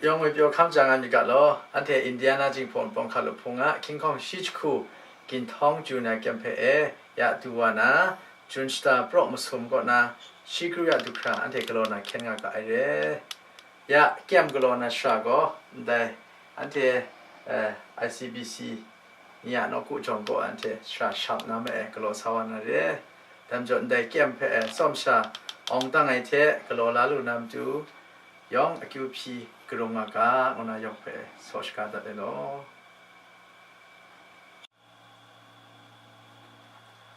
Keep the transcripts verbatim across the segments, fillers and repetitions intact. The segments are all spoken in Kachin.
Yawng ngwi pyaw hkam ja nga myit ga law, anhte Indiana Jinghpaw Npawng Hkalup Hpung a King Kong Shi Jahku ginhtawng chyu na kyem hpe e ya du wa na, Jun shata praw masum kaw na, shi kru ya du hkra anhte galaw na hkyen nga ga ai re. Ya kyem galaw na shara gaw, ndai anhte, eh, I C B C ni a nawku jawng kaw anhte shara shap na ma e galaw sa wa na re. Dai majaw ndai kyem hpe e tsawm sha awng dang ai hte galaw la lu na matu, yawng akyu hpyi karung nga ga, ngu na yawng hpe saw shaga dat ai law.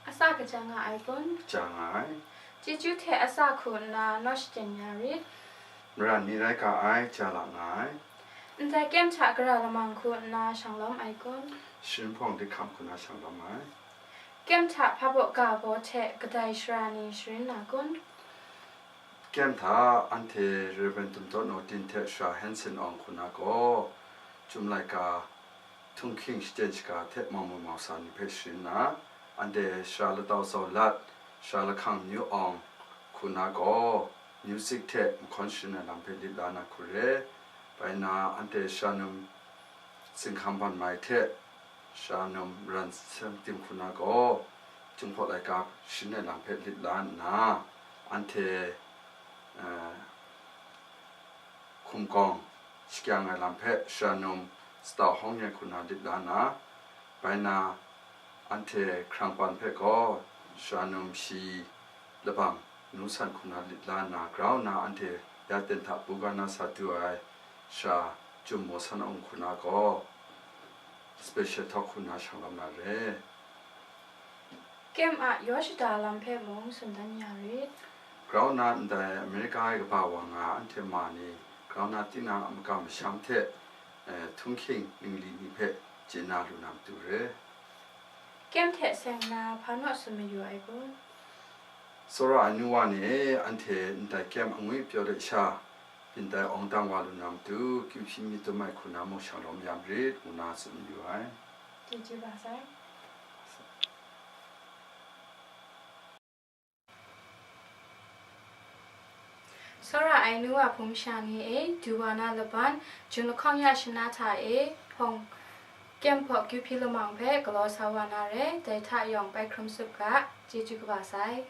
Asa kaja nga ai kun? Kaja nga ai. Chyeju hte asa hku nna naw shaten ya rit. Maran ni rai ga ai, ja la nga ai. Ndai kyem hta gara lamang hku nna shang lawm ai kun? Sharin hpawng dihkam hku na shang lawm ai. Kyem hta hpa baw ga baw hte kadai shara ni sharin na kun? Kyem hta anhte Rev. Dum Taw Naw Tin hte Sara Henson Awng hku na gaw, Chyum laika, htunghking shaten shaga hte mau mu mau sa ni hpe sharin nna, anhte Sara Latau Zau Lat, Sara Lahkang Myu Awng hku na gaw, music hte mahkawn sharin ai lam hpe lit la na hku re. Bai nna, anhte Sara Num Zinghkam Ban Mai hte Sara Num Ran Seng Tim hku na gaw, Jinghpaw laika sharin ai lam hpe lit la nna, anhte, eh, hkum gawng shakyang ai lam hpe Sara Num Satau Hkawng Nyai hku na lit la nna, bai nna anhte hkrang pan hpe gaw Sara Num Shi Labang Nu San hku na lit la nna, grau nna anhte ya ten hta buga na sa du ai Sara Chyum Maw San Awng hku na gaw, special talk hku na shang lawm na re. Kyem a yaw shada lam hpe mung tsun dan ya rit. Grau nna ndai America ai kaba wa nga anhte ma ni grau nna tinang a makam masham hte, eh, htunghking ningli ni hpe chye na lu na matu re. Kyem hte seng nna hpa naw tsun mayu ai kun? Tsawra ai nu wa ni e, anhte ndai kyem angwi pyaw let sha, byin tai awng dang wa lu na matu, kyu hpyi myit dum ai hku na mung shang lawm ya marit, ngu na tsun mayu ai. Chyeju kaba sai. Tsawra ai nu wa hpung masha ni e, du wa na laban, Jun lahkawng ya shana hta e, hpawng kyem hpaw kyu hpyi lamang hpe galaw sa wa na re, dai hta yawng bai hkrum sup ga, chyeju kaba sai.